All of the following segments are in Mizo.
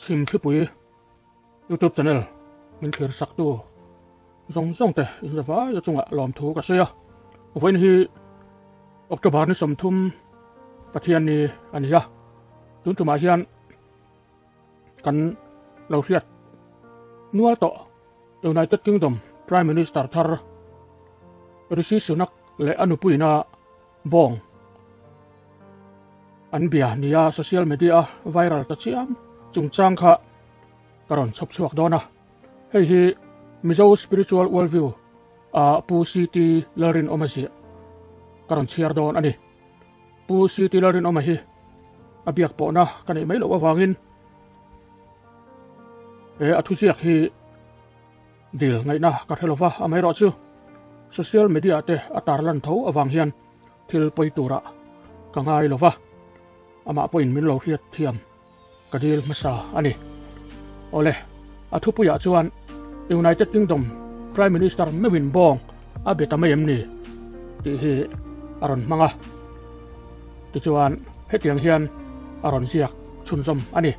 Chhimthlipui YouTube channel min thlir saktu zawng zawng te inzavai a chungah lawmthu ka sawi a. Vawiin hi October ni 30 Pathianni a ni a. Tun tumah hian kan lo hriat nual tawh United Kingdom Prime Minister thar Rishi Sunak leh a nupuina Bawng an bia nia social media a viral ta chiam chungchang kha ka rawn chhawp chhuak dawn a. Hei hi Mizo Spiritual Worldview a Pu CT Lalrinawma ziah ka rawn chhiar dawn a ni. Pu CT Lalrinawma hi a biak pawhna ka neih mai loh avangin he a thuziak hi Dil ngaihna ka hre lova, amaherawhchu social media te a tarlan tho avang hian thil pawi turah ka ngai lova, amah pawhin min lo hriat thiam ka dil hmasa a ni. Awle, a thupuiah chuan United Kingdom Prime Minister meuhin bawng a be ta mai em ni tih hi a rawn hmang a, tichuan hetiang hian a rawn ziak chhunzawm a ni.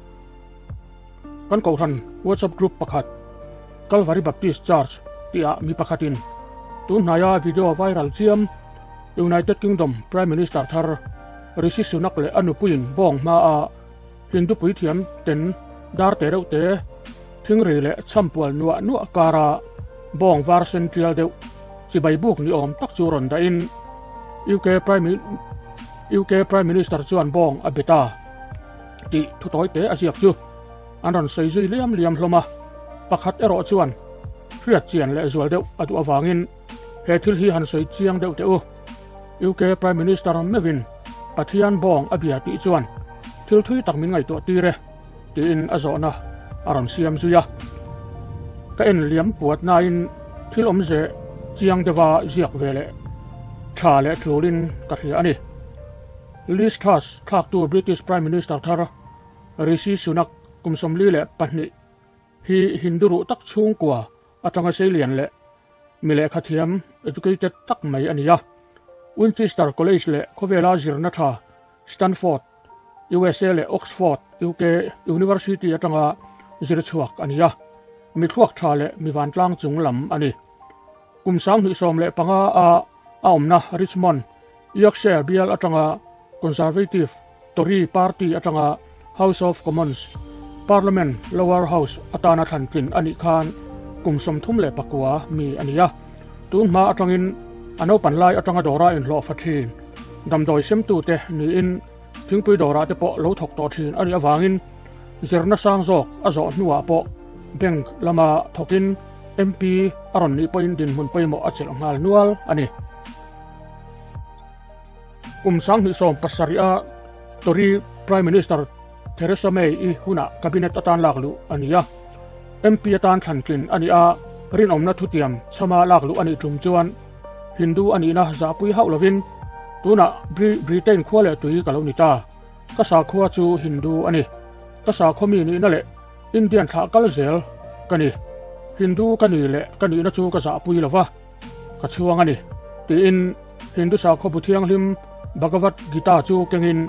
Kan kohhran WhatsApp group pakhat Calvary Baptist Church tihah mi pakhatin tun hnaia video viral chiam United Kingdom Prime Minister thar Rishi Sunak leh a nupuiin bawng hmaa Hindu puithiam ten dar te reuh te thingri leh chhampual nuah nuah kara bawng var sen tial deuh chibai buk ni awm tak chu rawn dahin UK Prime UK Prime Minister chuan bawng a be ta. Tih thu tawi te a ziak chu an rawn sawi zui liam liam hlawm a, pakhat erawh chuan hriat chian leh zual deuh a duh avangin he thil hi han sawi chiang deuh teh u. UK Prime Minister meuhin Pathian bawng a bia tih chuan thil thui tak min ngaihtuah tir e tiin a zawhna a rawn siam zui a. Ka en liam puat nain thil awmze chiang deuha ziak ve leh tha leh tulin ka hria a ni. Liz Truss thlaktu British Prime Minister thar Rishi Sunak kum 42 hi Hindu ruh tak chhungkua atanga seilian leh mi lehkhathiam, educated, tak mai a ni a. Winchester College leh khawvela zirna tha Stanford, USA leh Oxford, UK, University atanga zir chhuak a ni a. Mi thluak tha leh mi vantlang chung lam a ni. Kum 2015 a a awmna Richmond, Yorkshire bial atanga Conservative, Tory, party atanga House of Commons, Parliament lower house, atana thlan tlin a nih khan kum 39 mi a ni a. Tun hma atangin a naupan lai atanga dawra inhlawh fa thin, damdawi semtute niin thingpui dawrah te pawh lo thawk tawh thin a nih avangin zirna sang zawk a zawh hnuah pawh bank lama thawkin MP a rawn nih pawhin dinhmun pawimawh a chelh nghal nual a ni. Kum 2017 a Tory Prime Minister Theresa May i hunah Cabinet atan lak luh a ni a. MP atan thlan tlin a ni a, rinawmna thutiam chhama lak luh a nih tum chuan Hindu a nihna zahpui hauh lovin tunah Britain khua leh tui ka lo ni ta. Ka sakhua chu Hindu a ni. Ka sakhua mi nihna leh Indian thlah kal zel ka ni. Hindu ka ni leh ka nihna chu ka zahpui lova. Ka chhuang a ni, tiin Hindu sakhaw bu thianghlim Bhagavad Gita chu kengin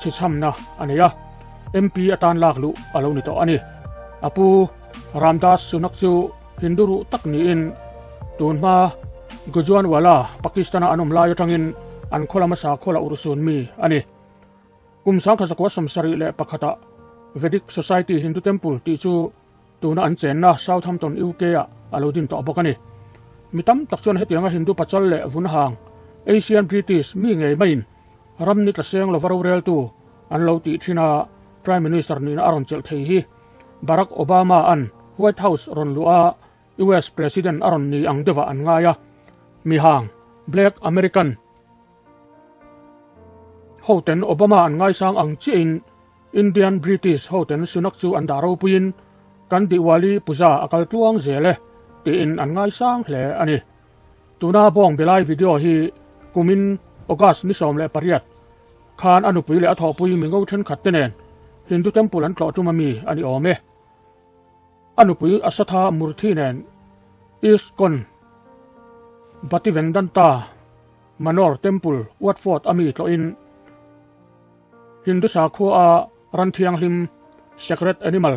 chhichhamna a nei a, MP atan lak luh a lo ni tawh a ni. A pu Ramdas Sunak chu Hindu ruh tak niin tun hma Gujranwala, Pakistan-a an awm lai atangin an khaw lama sakhaw la urhsun mi a ni. Kum 1971-ah Vedic Society Hindu Temple tih chu Tuna an chenna Southampton, UK ah a lo din tawh bawk a ni. Mi tam tak chuan hetianga Hindu pachal leh vunhang, Asian British, mi ngei maiin ram ni tla seng lova roreltu an lo tih thin a, Prime Minister nihna a rawn chelh thei hi Barack Obama an White House rawn luh a US President a rawn ni ang deuhah an ngai a, mihang, Black American, hoten Obama an ngaisang ang chiahin Indian British hoten Sunak chu an dah ropuiin kan Diwali puja a kal tluang zel e tiin an ngaisang hle a ni. Tuna bawng bilai video hi kumin August ni 18 khan a nupui leh a thawhpui mingo thenkhat te nen Hindu temple an tlawh tum ami a ni awm e. A nupui Asatha Murthy nen ISKCON Bhaktivedanta Manor Temple Watford ami tlawhin Hindu sakhua a ran thianghlim, sacred animal,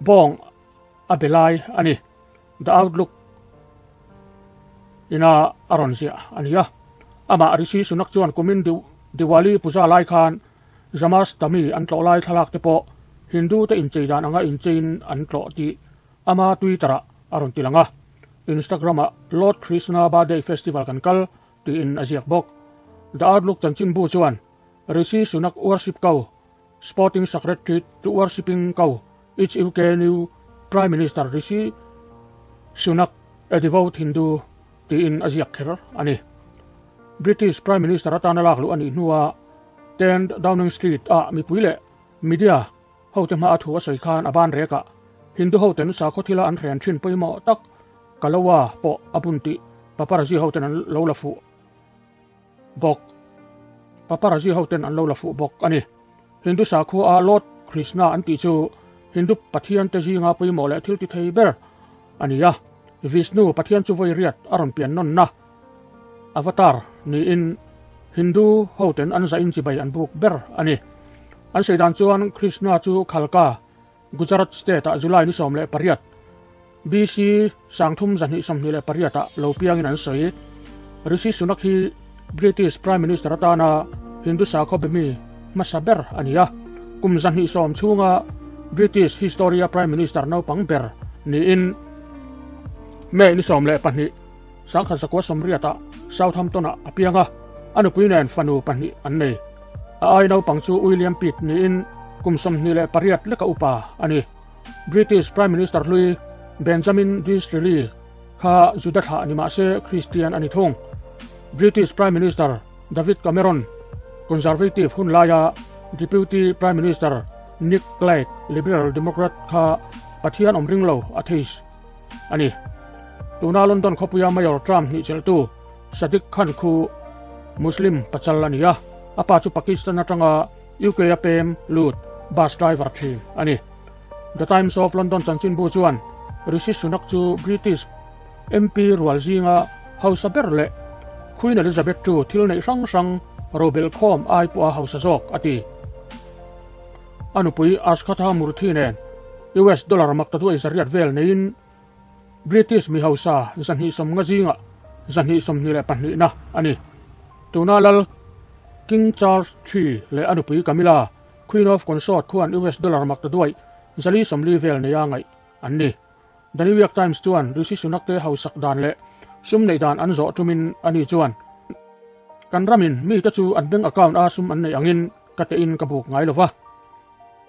Bawng a be lai a ni. The Outlook ina a rawn ziah a ni a. Amah Rishi Sunak chuan kumin Diwali puja lai khan Janmashtami an tlawh lai thlalak te pawh Hindu te inchei dan anga incheiin an tlawh tih ama Twitter ah a rawn ti lang a. Instagram ah Lord Krishna Birthday Festival kan kal tiin a ziak bawk. The Outlook chanchinbu chuan Rishi Sunak worship cow Sporting Secretary to Worshipping Cow Each UK New Prime Minister Rishi Sunak a devout Hindu tiin a ziak kher a ni. British Prime Minister atana lak luh a nih hnua 10 Downing Street ah mipui leh media hote hma a thu a sawi khan a ban rekah Hindu hoten sakhaw thila an hren thin pawimawh tak Kaloa pawh a bun tih paparazzi hoten an lo la fuh. Bawk. Paparazzi hoten an lo la fuh bawk a ni. Hindu sakhua a Lord Krishna an tih chu Hindu pathian te zinga pawimawh leh thil ti thei ber a ni a. Vishnu pathian chu vawi riat a rawn pian nawnna avatar niin Hindu hoten an zahin chibai an buk ber a ni. An sawi dan chuan Krishna chu Khalka, Gujarat state ah July ni 18, BC 3228 ah lo piangin an sawi. Rishi Sunak hi British Prime Minister atana Hindu sakhaw bemi hmasa ber a ni a. Kum 220 chhunga British history-a Prime Minister naupang ber niin May ni 12, 1980 ah Southampton ah a piang a, a nupui nen fanu pahnih an nei. A ai naupang chu William Pitt niin kum 28 leka upa a ni. British Prime Minister hlui Benjamin Disraeli kha Juda thlah ni mahse Kristian a ni thung. British Prime Minister David Cameron, Conservative hun laia Deputy Prime Minister Nick Clegg, Liberal Democrat kha Pathian awm ring lo, atheist, a ni. Tuna London khawpuia Mayor term hnih chelhtu Sadiq Khan khu Muslim pachal a ni a, a pa chu Pakistan atanga UK a pem lut bus driver thin a ni. The Times of London chanchinbu chuan Rishi Sunak chu British MP rual zinga hausa ber leh Queen Elizabeth ii thil neih hrang hrang robel khawm ai pawha hausa zawk a ti. A nupui Akshata Murthy nen US dollar mak ta duai zariat vel neiin British mi hausa 250 zingah 222na a ni. Tuna lal King Charles ii leh a nupui Camilla, Queen of Consort khuan US dollar mak ta duai 440 vel neia ngaih an ni. The New York Times chuan Rishi Sunak te hausak dan leh sum neih dan an zawh tumin ani chuan, Kan ramin mite chu an bank account a sum an neih angin ka tein ka buk ngai lova.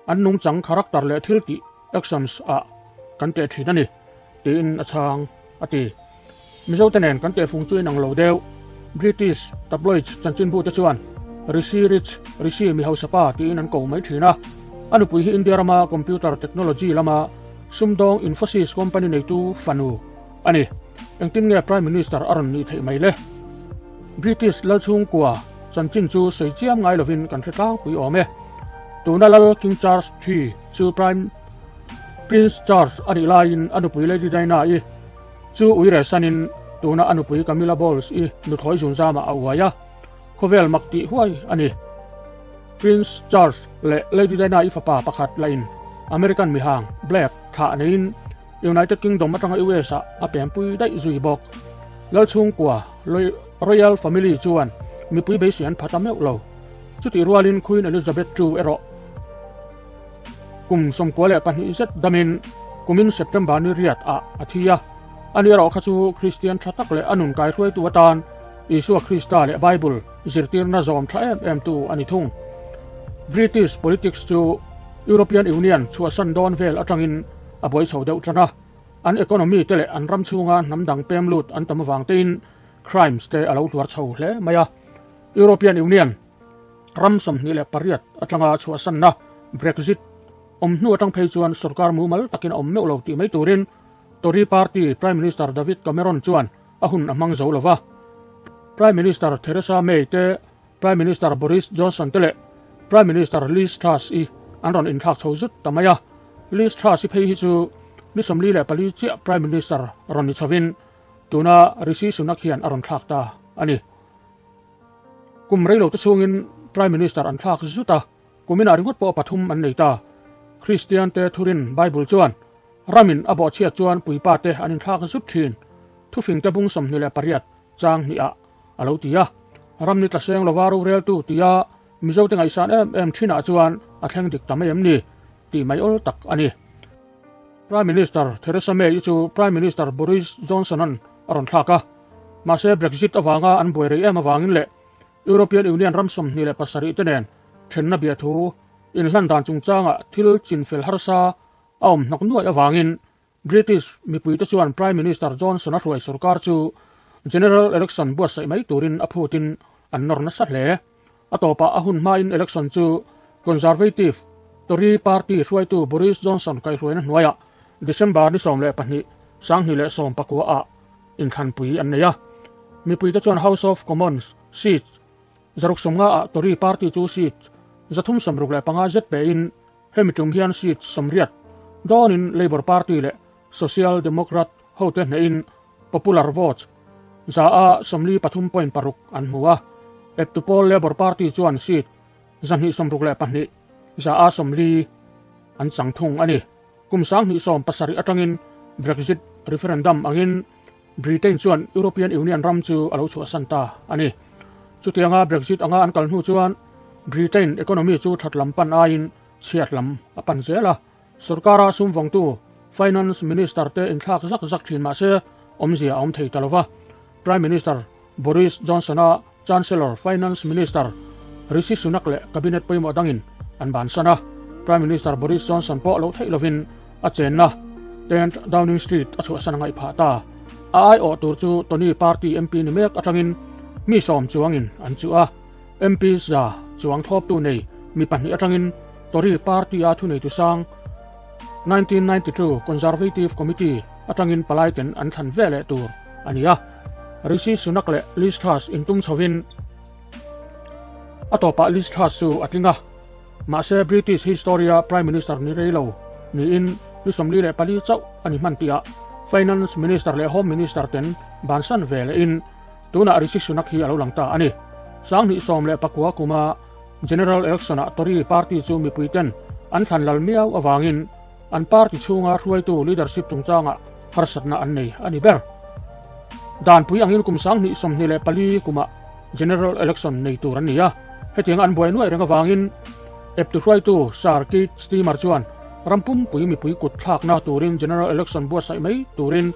An nungchang character leh thil tih, actions, ah kan teh thin a ni, tiin a chhang, a ti. Mizote nen kan tehfung chu inang lo deuh. British tabloids chanchinbute chuan Rishi Rich, Rishi mi hausa pa tiin an ko mai thin a. A nupui hi India rama computer technology lama sumdawng Infosys company neitu fanu a ni. Engtin nge Prime Minister a rawn nih theih mai le? British lalchhungkua chanchin chu sawi chiam ngai lovin kan hre tlangpui awm e. Tuna lal King Charles ii chu Prime Prince Charles a nih laiin a nupui Lady Diana i chu ui rehsanin tuna a nupui Camilla Bowles i nuthlawi zunzamah a uai a, khawvel mak tih huai a ni. Prince Charles leh Lady Diana i fapa pakhat lahin American mihang, black, thlah neiin United Kingdom atanga US ah a pempui daih zui bawk. Lalchhungkua, Royal Family chuan mipui beisei an pha ta meuh lo. Chutih rualin Queen Elizabeth ii erawh kum 92 zet damin kumin September ni riat ah a thi a. Ani erawh kha chu Kristian tha tak leh a nun kaihruaitu atan Isua Krista leh Bible zirtirna zawm tha em em tu a ni thung. British politics chu European Union chhuahsan dawn vel atangin a buai chho deuh tan a. An economy te leh an ram chhunga hnam dang pem lut an tam avang tein crimes te a lo hluar chho hle mai a. European Union ram 28 atanga chhuahsanna Brexit awm hnu atang phei chuan sorkar mumal takin a awm meuh lo tih mai turin Tory party Prime Minister David Cameron chuan a hun a hmang zo lova. Prime Minister Theresa May te, Prime Minister Boris Johnson te leh Prime Minister Liz Truss i an rawn inthlak chho zut ta mai a. Liz Truss i phei hi chu ni 44 chiah Prime Minister rawn ni chhovin tuna Rishi Sunak hian a rawn thlak ta a ni. Kum rei lo te chhungin Prime Minister an thlak zut a, kuminah ringawt pawh pathum an nei ta. Kristian te thurin Bible chuan. Ramin a bawhchhiat chuan puipa te an inthlak zut thin. Thufing te bung 28 chang hnih ah a lo ti a. Ram ni tla seng lova roreltu tia Mizo te ngaihsan em em thinah chuan a thleng dik ta mai em ni tih mai awl tak a ni. Prime Minister Theresa May i chu Prime Minister Boris Johnson-a'n a rawn thlak a. Mahse Brexit avanga an buai rei em avangin leh European Union ram 27 te nen thenna biathu inhlan dan chungchangah thil chinfel harsa a awm hnawk nuaih avangin British mipuite chuan Prime Minister Johnson-a hruai sorkar chu General Election buatsaih mai turin a phutin an nawr nasa hle. A tawpah a hun hmain election chu Conservative Tory Party hruaitu Boris Johnson kaihhruaina hnuaiah December ni 12, 2019 ah inthlanpui an nei a. Mipuite chuan House of Commons seat 150 ah Tory Party chu seat 365 zet pein Hemi tum hian seat 80 dawnin Labour Party leh Social Democrat hote hnehin popular votes 43.6% an hmu a. Eptu pawl Labour Party chuan seat 262, 40% an chang thung a ni. Kum 2017 atangin Brexit referendum angin Britain chuan European Union ram chu a lo chhuahsan ta a ni. Chutianga Brexit anga an kal hnu chuan Britain economy chu that lam pan aiin chhiat lam a pan zel a. Sorkara sum vawngtu Finance Minister te inthlak zak zak thin mah se awmzia a awm thei ta lo va. Prime Minister Boris Johnson-a Chancellor, Finance Minister Rishi Sunak leh Cabinet pawimawh dangin an bansan a. Prime Minister Boris Johnson pawh lo theih lovin a chenna 10 Downing Street a chhuahsan a ngaih phah ta. A aiawh tur chu Tony Party MP ni mek atangin mi sawm chuangin an chuh a. MP za chuang thlawptu nei mi pahnih atangin Tory Party-a thuneitu sang 1992 Conservative Committee atangin palaiten an thlan ve leh tur a ni a. Rishi Sunak leh Liz Truss intum chhovin a tawpah Liz Truss chu a tling a. Mahse British history-a Prime Minister ni rei lo niin ni 44 chauh a ni hman tihah Finance Minister leh Home Minister ten bansan ve lehin tunah Rishi Sunak hi a lo lang ta a ni. 2019 kuma General Election-ah Tory Party chu mipuiten an thlan lal miau avangin an party chhunga hruaitu leadership chungchangah harsatna an nei a ni ber. Danpui angin kum 2024 kumah General Election nei tur an ni a, hetianga an buai nuaih reng avangin eptu hruaitu Sir Keir Starmer chuan ram pumpui mipui kut thlakna turin General Election buatsaih mai turin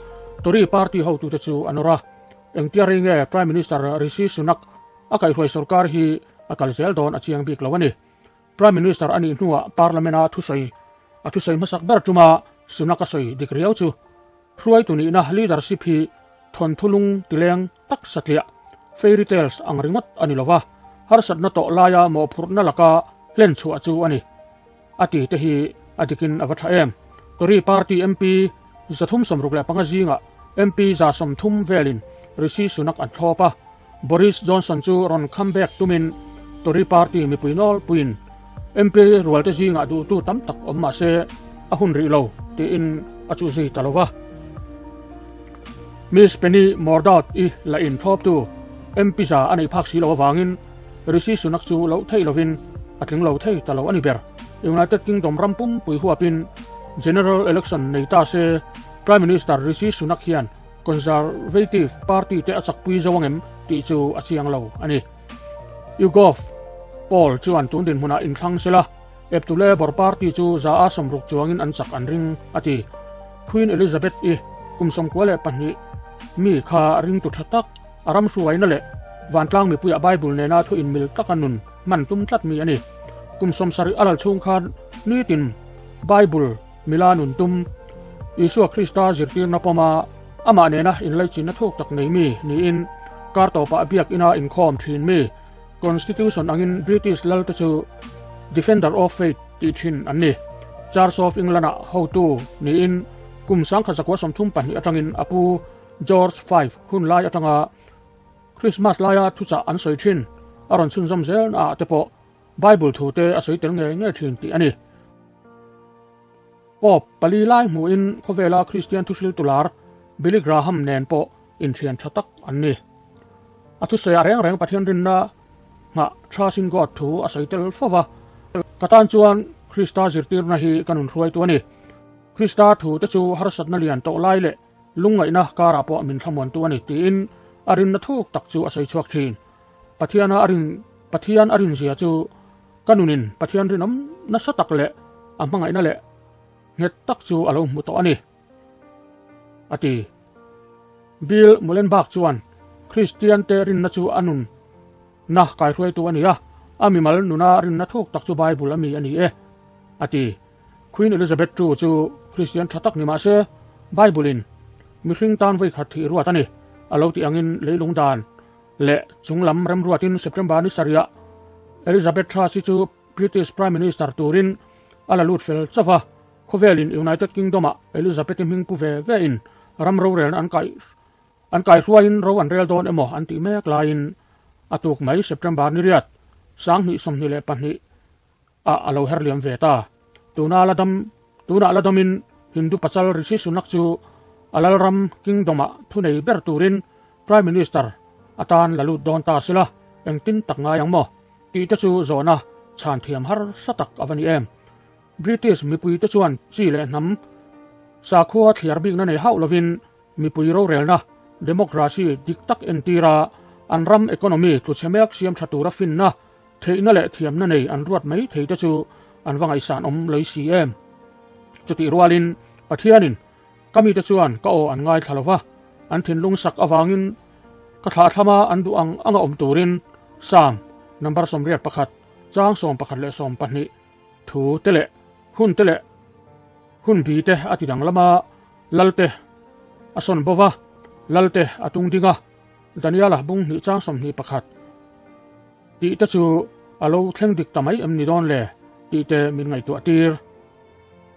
Tory Party hotute chu a nawr a. Engtia rei nge Prime Minister Rishi Sunak a kaihhruai sorkar hi a kal zel dawn a chiang bik lo a ni. Prime Minister a nih hnuah Parliament-a thusawi a thusawi hmasak ber tuma Sunak a sawi dik riau chu hruaitu nihna leadership hi thawnthu lung tileng tak satliah fairy tales ang ringawt a ni lova, harsatna tawh laia mawhphurhna laka hlen chhuah chu a ni a ti te hi a dikin a va tha em. Tory Party MP 365 zingah MP 130 velin Rishi Sunak an thlawp a, Boris Johnson chu rawn comeback tumin Tory Party mipui nawlpuiin MP rualte zingah duhtu tam tak awm mah se a hun rih lo tiin a chuh zui ta lo va. Miss Penny Mordaunt i la inthlawptu MP za a neih phak si lo avangin Rishi Sunak chu loh theih lovin a tling lo thei ta lo a ni ber. United Kingdom ram pumpui huapin General Election nei ta se Prime Minister Rishi Sunak hian Conservative Party te a chakpui zo angem tih chu a chiang lo a ni. YouGov poll chuan tun dinhmunah inthlang sela, eptu Labour Party chu 60% chuangin an chak an ring a ti. Queen Elizabeth I kum 92 mi kha ringtu tha tak, a ram hruaina leh vantlang mipuiah Bible nena thu inmil taka nun hman tum tlat mi a ni. Kum 70 a lal chhung khan nitin Bible mila nun tum Isua Krista zirtirna pawma amah nena inlaichinna thuk tak nei mi niin kar tawpah biak ina inkhawm thin mi Constitution angin British lalte chu Defender of Faith tih thin an ni. Church of England-ah hotu niin kum 1932 atangin a pu George V hun lai atanga Christmas laia thuchah an sawi thin a rawn chhunzawm zelnaah te pawh Bible thu te a sawi tel ngei ngei thin tih a ni. Pope pali lai hmuhin khawvela Kristian thuhril tular Billy Graham nen pawh inthian tha tak an ni. A thusawiah reng reng Pathian rinna nghah Trust in God thu a sawi tel fo va. Ka tan chuan Krista zirtirna hi ka nun hruaitu a ni. Krista thu te chu harsatna lian tawh lai leh lungngaihna karah pawh min thlamuantu a ni tiin a rinna thuk tak chu a sawi chhuak thin. Pathiana a rin Pathian a rinzia chu ka nunin Pathian rinawm nasa tak leh a hmangaihna leh nghet tak chu a lo hmu tawh a ni, a ti. Bill Muhlenberg chuan Kristiante rinna chu a nun na kaihruaitu a ni a, a mimal nuna rinna thuk tak chu Bible a mi a ni e, a ti. Queen Elizabeth ii chu Kristian tha tak ni mah se, Bible-in mihring tan vawi khat thih ruat a ni, a lo tih angin leilung dan leh chunglam remruatin September ni sarihah Elizabeth ii chu British Prime Minister turin a la lut fel chauh a, khawvelin United Kingdom-ah Elizabeth-i hming pu ve vein ram rorelna an kaih An kaihruaiin ro an rel dawn emaw an tih mek laiin a tuk mai September ni riat, 2022 ah a lo her liam ve ta. Tuna la dam Tunah la damin Hindu pachal Rishi Sunak chu a lalram Kingdom ah thunei ber turin Prime Minister atan la lut dawn ta sila engtin tak ngai ang maw tih te chu zawhna chhan thiam harsa tak a va ni em. British mipuite chuan chi leh hnam sakhua thliar bikna nei hauh lovin Mipui rorelna, democracy, dik tak entira an ram economy tluchhe mek siam tha tura finna, theihna leh thiamna nei an ruat mai thei te chu an va ngaihsan awm lei si em? Chutih rualin Pathianin ka mite chuan ka aw an ngaithla lo va, an thinlung sak avangin ka thlahthlam a an duh ang anga awm turin Psalm number 81 chang 11 leh 12 thu te leh hun te leh hun bi te a ti danglam a, Lalte a sawn bo va, Lalte a tung ding a, Daniela bung hnih chang 21 tih te chu a lo thleng dik ta mai em ni dawn le tih te min ngaihtuah tir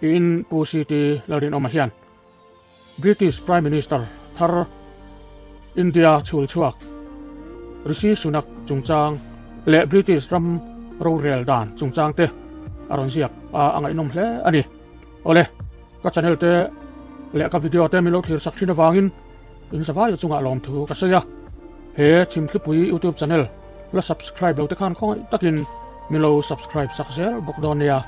tiin Pu CT Lalrinawma hian British Prime Minister thar India chhul chhuak Rishi Sunak chungchang leh British ram rorel dan chungchang te a rawn ziak a, a ngaihnawm hle a ni. Awle, ka channel te leh ka video te min lo thlir sak thin avangin in zavai chungah lawmthu ka sawi a. He Chhimthlipui YouTube channel la subscribe lo te khan khawngaih takin min lo subscribe sak zel bawk dawn nia.